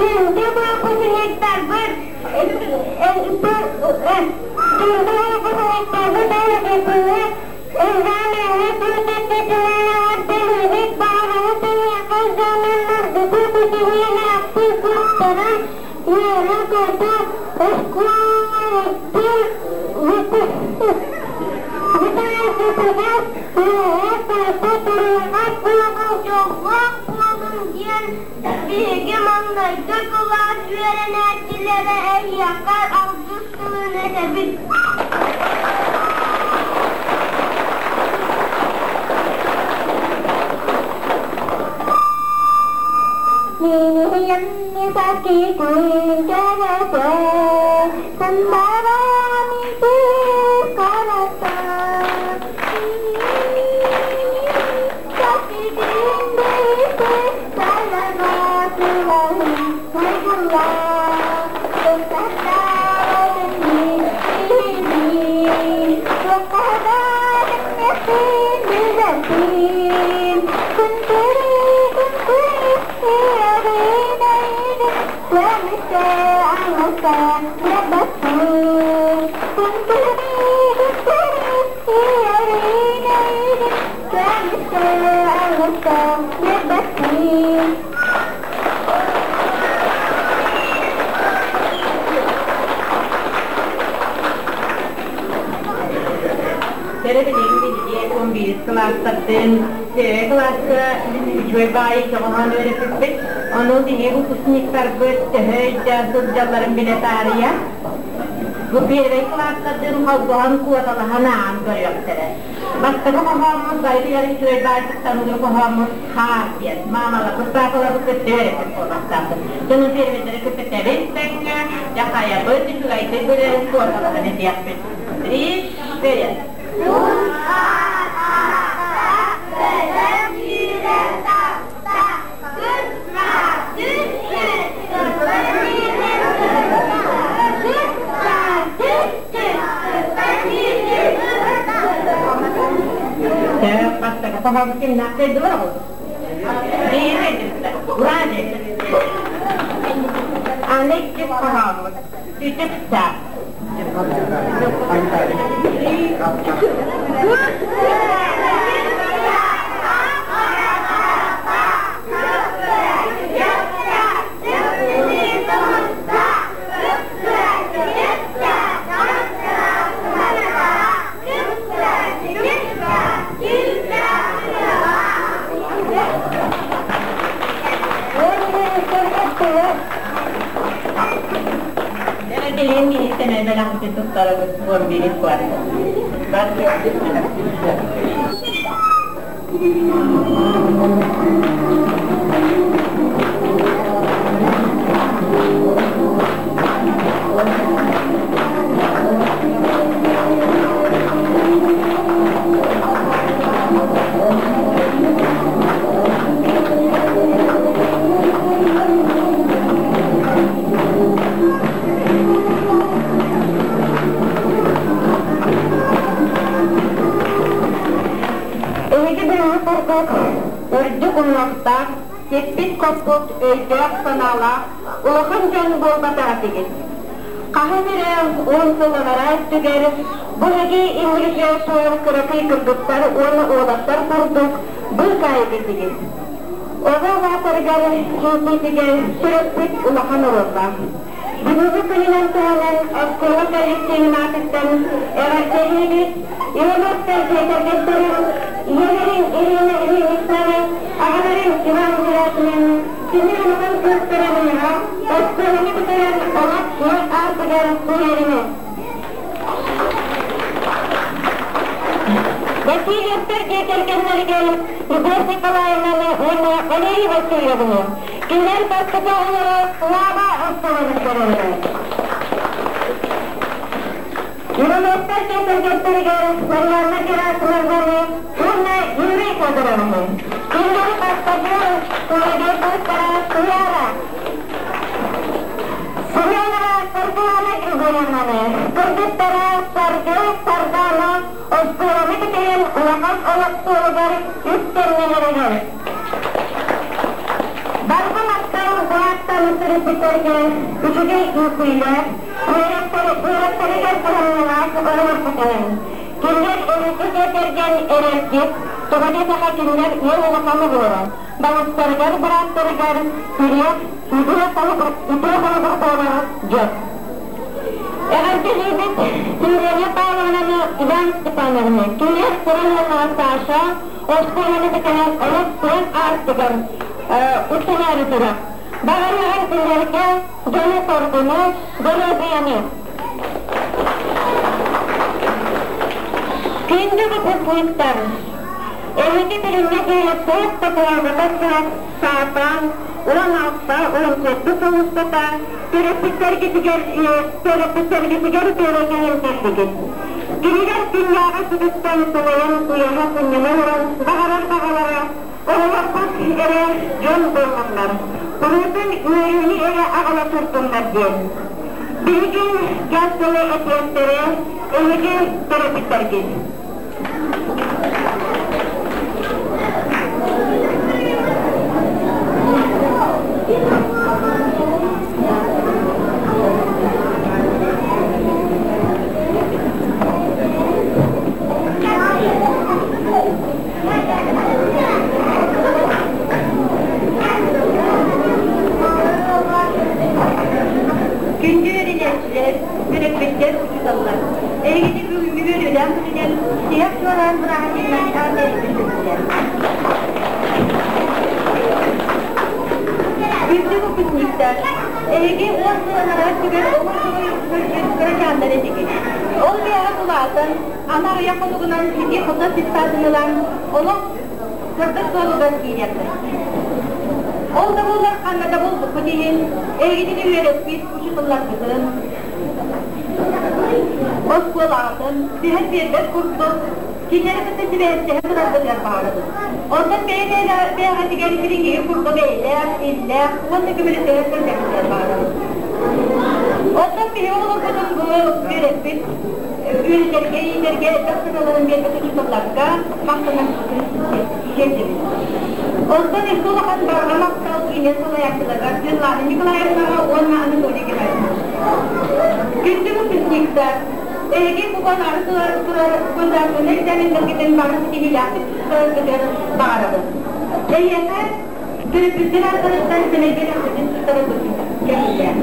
Күндү выпускниктарбыт, күндү выпускниктарбыт экзамены Биһиги маҥнайгы кылаас үөрэнээччилэрэ эһиэхэ алгыс тылын этэбит. Сибэкки күн кэрэтэ, Сандаран итир харата. Thank you. Кэрэ билигин биһиги 11 кылаастардыын кылааска үчүгэй баайы көҕөһөн үөрэппиппит. Ону биһиги выпускниктарбыт төһө өйдөөн сылдьалларын билэ таарыйа. Бу первый кылаастардыын холбоһон куоталаһан ааҕан көрүөхтэрэ. Бастакы хоһооммут барытыгар үчүгэй баайдыктан хоһооммут хаар диэн. Маамаларбыт, паапаларбыт кытта үөрэппит буолуохтаахпыт. Дьону первыйдары кытта тэбис тэҥҥэ, дьахайабыт, үчүгэйдик билэн куоталаһан этиэхпит. Три, четыре. Бастакы хоһоон кимнээх кыайдылар ол? Аны иккис хоһооммут. Үтүк саа. Билин иһиттэн бэлэхпитин туттарабыт 11 квартал. Эһиги билиҥҥи курдук үрдүк умнастаах, сиппит-хоппут өйдөөх-санаалаах улахан дьон буолбатах этигит. Хаһан эрэ 10 сыл анараа өттүгэр бу эһиги Ингрижиасуор кыракый кыргыттар уонна уолаттар курдук быыкаайык этигит. Оҕо улаатарыгар иитиитигэр төрөппүт улахан оруоллаах. Бүгүҥҥү күнүнэн туһанан оскуола коллективин аатыттан эҕэрдэлиибит Ивановтар дьиэ кэргэттэрин, ийэлэрин Ирина Ильиничнаны, аҕаларын Иван Герасимовны, кини улахан кыыстара Мира, оскуоланы бүтэрэн олох киэҥ аартыгар киирэрини. Васильевтар дьиэ кэргэннэригэр Любовь Николаевнаны уонна Валерий Васильевны кинилэр бастакы оҕолоро Слава оскуоланы бүтэрэллэр. Ивановтар дьиэ кэргэттэригэр Марианна Герасимовнаны уонна Юрий Федоровны кинилэр бастакы кыайыы кыыстара Туяра Семенова Саргылана Григорьевнаны, кыргыттара Саргы Сардана оскуоланы бүтэрэн улахан олох суолугар үктэннэлэригэр Барҕа махтал бааттан төрөппүттэргэ үчүгэй иитиилээх, үөрэхтэригэр кыһамньылаах оҕолорбутунан. Кинилэр эһиги дьиэ кэргэн эрэлгит, тоҕо диэтэхэ кинилэр ыал улахан оҕолоро, балыстарыгар, бырааттарыгар тириэх, үтүө холобур буолар дьон. Эҕэрдэлиибит Сюрия Павловнаны Иван Степановны, кинилэр сырын уоллара Саша оскуоланы бүтэрэн олох киэҥ аартыгар үктэнээри турар. Баҕарыаҕын кинилэргэ дьону-соргуну, доруобуйаны. Күндү выпускниктар, эһиги билиҥҥэ диэри туох да куһаҕана суох саатаан, 16, 17 сыл устата төрөппүттэргитигэр төрөппүттэргитигэр үөрэтэн кэллигит. Кинилэр күннээҕи түбүктэн сылайан уйаһа сынньана олорон баҕарар баҕалара оҕолорбут эрэ дьон буоллуннар, куруутун үөрүүнү эрэ аҕала турдуннар диэн. Биһиги дьас тылы этиэхтэрэ эһиги төрөппүттэргит. Күндү үөрэнээччилэр, төрөппүттэр, учууталлар! Эһигини бүгүҥҥү үөрүүлээх күнүнэн тиһэх чуораан бырааһынньыгынан эҕэрдэлиибин көрдүлэр. Күндү выпускниктар, эһиги 10 сыл анараа өттүгэр оҕо дьоруойугар кырачааннар этигит. Ол бэйэҕит улаатан, аны аҕыйах хонугунан ити хото аттестатын ылан, олох сырдык суолугар киириэххит. Ол да буоллар ханна да буолбуккут иһин, эһигитини үөрэппит учууталларгытын, оскуолаҕытын түһэн биэрбэт курдук кинилэри кытта сибээстэһэ тураргытыгар баҕарабыт. Онтон бэйэ-бэйэҕитигэр билиҥҥиги курдук эйэлээх, иллээх уонна көмөлөсөһөр сылдьаргытыгар баҕарабыт. Оттон биһиги оҕолорбутун бу үөрэппит үөрэтэргэ, иитэргэ элбэх сыраларын биэрбит учууталларга махтанарбытын тиэрдэбит. Онтон өссө улахан барҕа махтал киинэ салайааччыларыгар Светлана Николаевнаҕа уонна Анатолий Геннадьевичка. Күндү выпускниктар, эһиги бу ары турар турар государственнай экзаменнаргытын бары ситиһиилээхтик туттараргытыгар баҕарабын. Эһиэхэ төрөппүттэр ааттарыттан сэмэйгэ эҕэрдэтин туттарарбытын кэҥииллээх.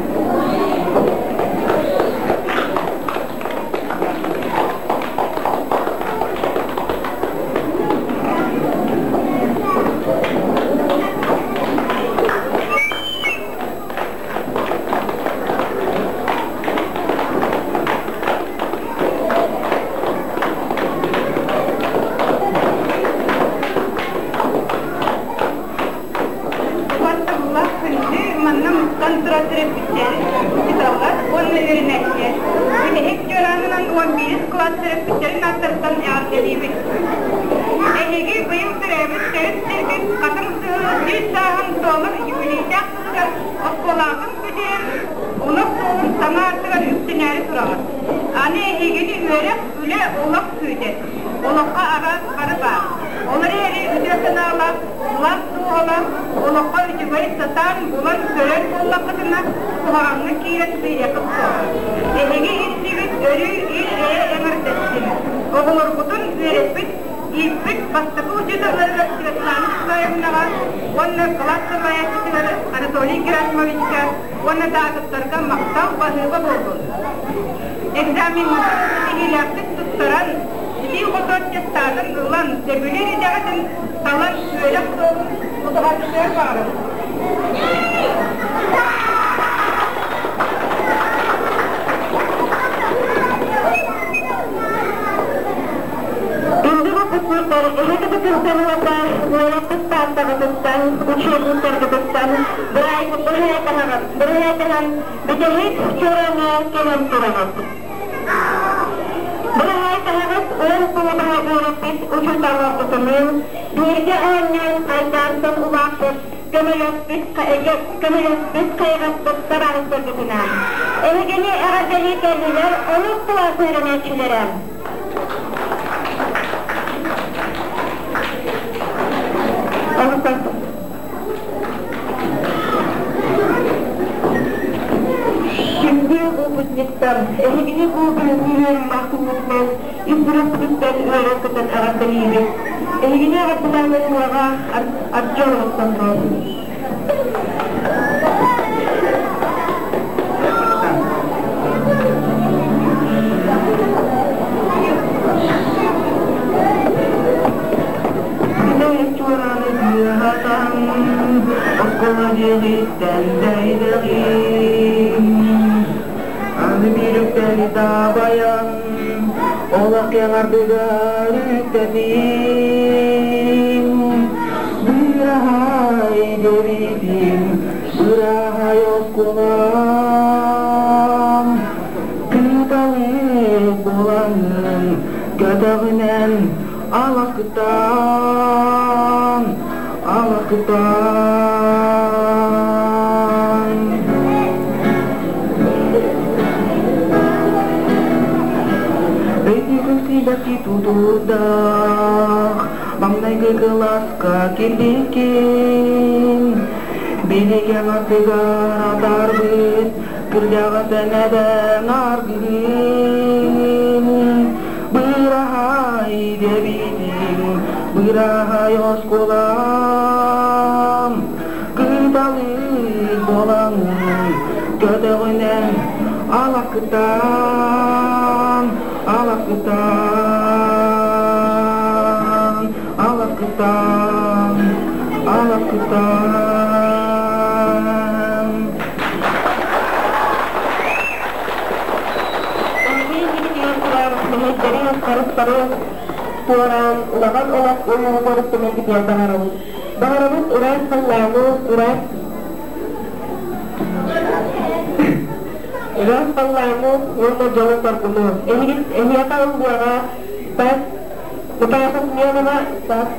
Убастабыллаах күндү манна мустан турар төрөппүттэр, учууталлар уонна үөрэнээччилэр. Бүтэһик дьуораанынан 11 кылаас төрөппүттэрин ааттарыттан эҕэрдэлиибит. Эһиги быйыл төрөөбүт төрүт сиргит Хатыҥ Сыһыы 100 сааһын туолар юбилейдаах сылыгар оскуолаҕытын бүтэрэн, олох суолун саҥа аартыгар үктэнээри тураҕыт. Аны эһигини үөрэх, үлэ, олох күүтэр. Олоххо араас бары баар. Ол эрээри үтүө санаалаах, сылаас дууһалаах, олоххо үчүгэй сатаан булан көрөр буоллаххытына, куһаҕаҥҥа киирэн сыыйыаххыт суоҕа. Эһиги иннигит өрүү ил-эйэ эҥэрдэстин. Оҕолоргутун үөрэппит, ииппит бастакы учууталларыгар Светлана Николаевнаҕа уонна кылаас салайааччытыгар Анатолий Герасимовичка уонна да атыттарга махтал баһыыба буоллун. Экзамеҥҥытын ситиһиилээхтик туттаран, ситии-хоту аттестатын ылан, сөбүлүүр идэҕитин талан үөрэх суолун тутуһаргытыгар баҕарабын. Күндү выпускниктар, эһиги бүтүнтэн уолаттык тааттаҕытыттан, учебниктаргытыттан бырайыакаһан бүтэһик чуораҥҥа кэлэн тураҕыт. Бырайыакаһаҕыт 10 сылы үөрэппит учууталларгытыныын бииргэ оонньоон айдаантан улааппыт көмөлөспүт көмөлөспүт хайҕаппыт табаарыстаргытынаан. Эһигини эҕэрдэлии кэллилэр олус кылаас үөрэнээччилэрэ. Күндү выпускниктар, эһигини бу бүгүҥҥү үөрүүлээх күҥҥүтүнэн ис сүрэхпититтэн үөрэн-көтөн эҕэрдэлиибит. Эһигини эҕэрдэлээн ураҕа Артем Александров. Оскуола дьиэҕиттэн дэйдэҕим Аны биирүктэри таабайан Олох кэҥардыгар үктэним Быраһай дэбитим. Алакытаан. Өйдүүгүн сибэкки тутуурдаах, маҥнайгы кылааска киирбиккин. Билигин аттыгар атаарбыт, кырдьаҕас эбэҥ аргыһын. Быраһаай дэбитиҥ, быраһаай оскуолам, кыталык буолаҥҥын көтөҕүнэн алакытаан, алакытаан, алакытаан, алакытаан. Харыстары туораан улахан олох уйугугар үктэнэргитигэр баҕарабыт. Баҕарабыт ыраас халлааны, ыраас ыраас халлааны уонна дьолу-соргуну. Эһигин эһиэхэ ыллыаҕа Стас Наташа Семенова Стас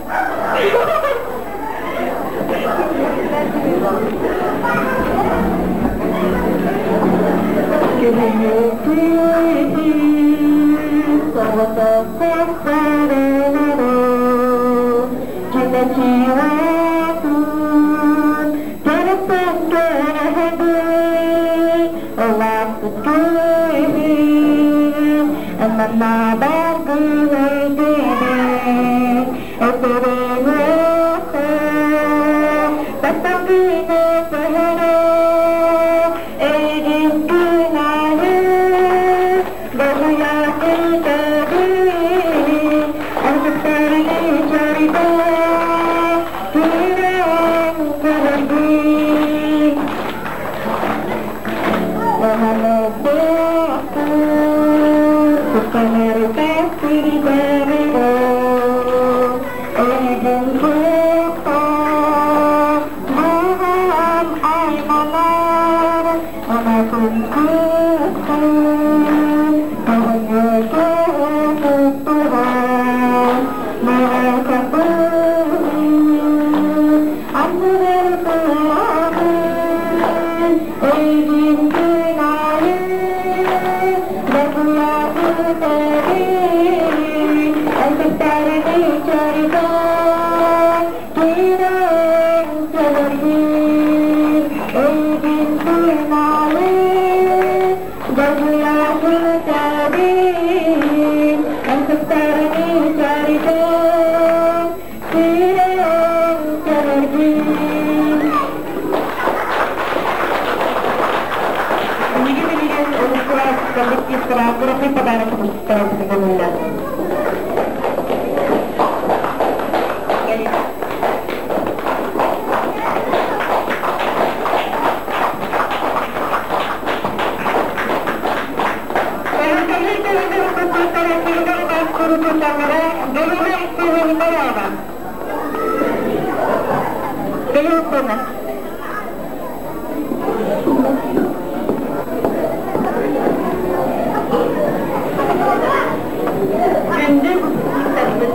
Күндү выпускниктарбыт,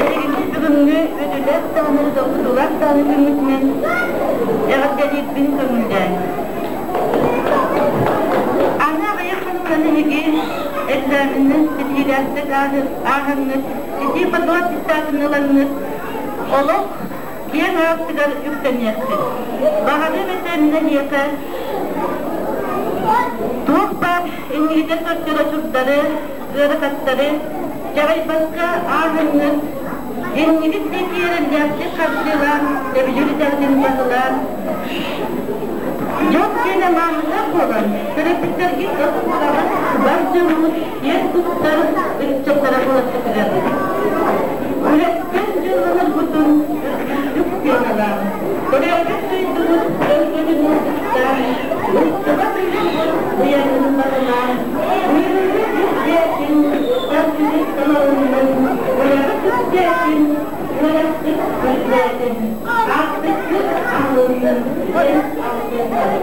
эһигини бүгүҥҥү үтүлэр даҕаны долгутуулаах даҕаны күммүтүнэн эҕэрдэлиирбин көҥүллээн. Аны аҕыйах хонугунан эһиги экзамены ситиһиилээхтик ааһаҥҥыт, итии подвал аттестатын ылаҥҥыт, олох киэҥ аартыгар үктэниэххит. Баҕарыам этэ эһиэхэ туох баар иннигитэ сылдьар очурдары, ыарахаттары дьаҕайбакка ааһаҥҥыт, иннигит диэки эрэллээхтик хардыылаан, сөбүлүүр идэҕитин баһылаан, дьон киэнэ маамыта буолан, төрөппүттэргит оскуолаҕа бар дьоммут киэн туттар ыччаттара буоларгытыгар. Үлэттэн дьылланарбытын үрдүк сыаналаан, төрөөбүт дойдубут өркөнүн ытыктаан, устубат уйгубут уйанын баҕалаан, үөрүүнү үктээтин, саргыны талалыннын, уйаҕыт үктээтин, үөрэххит үрдээтин, аартыккыт аһылыннын, эн алгыһын.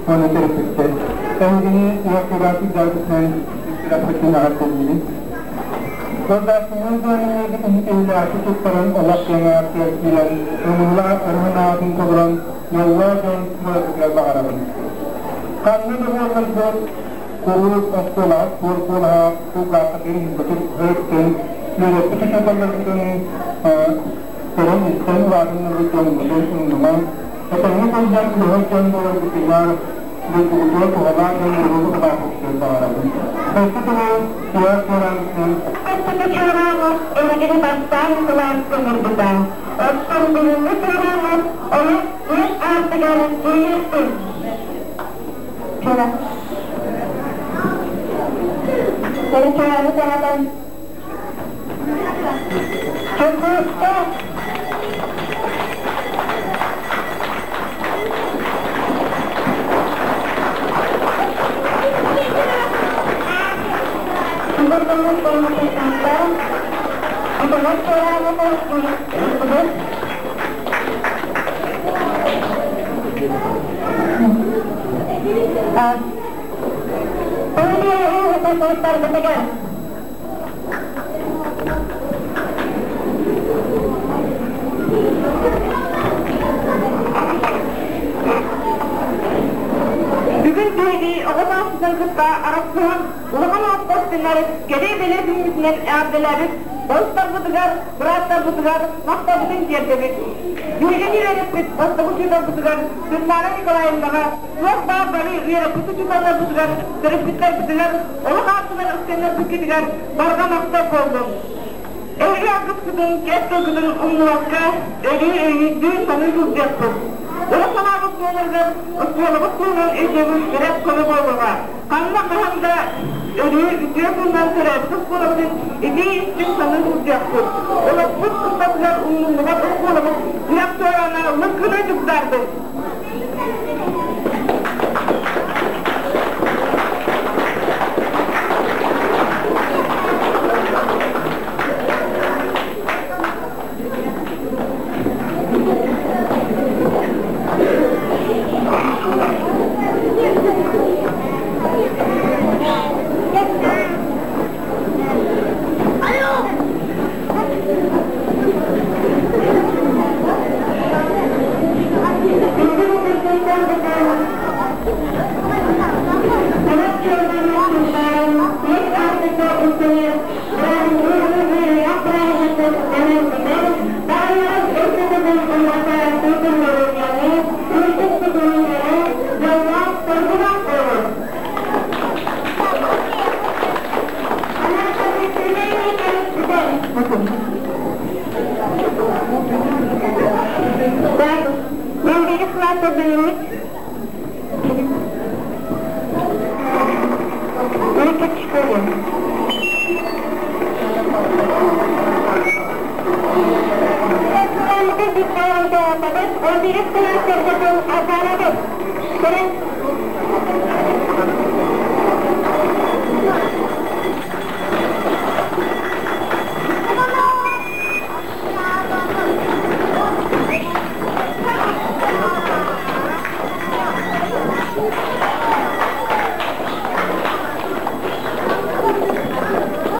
Уонна төрөппүттэр. Эһигини уокураатык дьарыктынан үөрэхпитин эҕэрдэлиибин. Сордоохтуҥҥун туһанан иһитиннээхтик туттаран олох киэҥ киирэн, ылыллаах ырыһынаатын толорон дьоллоох дьон буоларгытыгар баҕарабын. Ханна да буолларгыт, куруук оскуолаҕыт суор куолаһа кулгааххытыгар иһиллибит өрүттэн үөрэппит учууталларгытын көрөн-истэн улаатыннарбыт дьоҥҥутун умнумаҥ. Этэҥҥэ сылдьан үлэһит дьон буоларгытыгар дойдугутугар туһалаах дьон буолуон улааппыккытын баҕарабын. Өссө төгүл куйаар чуораанытынан Бастакы чуорааммыт эһигини бастаан кылааска ыҥырбыта. Оттон бүгүҥҥү чуорааммыт олох киэҥ аартыгар киириэхтин. Чуора. Чуорааны саҥатан Чокуурка Бүгүн биһиги оҕо сааспытын кытта арахсыһан улахан ааттаахтыннар кэлэ-бэлэ күммүтүнэн эҕэрдэлээбит балыстарбытыгар, бырааттарбытыгар махталбытын тиэрдэбит. Биһигини үөрэппит бастакы учууталбытыгар Светлана Николаевнаҕа туох баар бары үөрэппит учууталларбытыгар, төрөппүттэрбитигэр, олох аартыгар үктэннэрбиккитигэр барҕа махтал буоллун! Эһиги алгыскытын, кэс тылгытын умнубакка, өрүү өйдүү саныы сылдьыахпыт. Ыра санаабыт буоларыгар оскуолабыт туһунан өйдөбүл тирэх көмө буолуоҕа. Ханна хаһан да өрүү үтүө тылынан төрөөбүт оскуолабытын итии-истиҥ саныы сылдьыахпыт. Олохпут устатыгар умнуллубат оскуолабыт тирэх туораана лык гына дьугдаардын!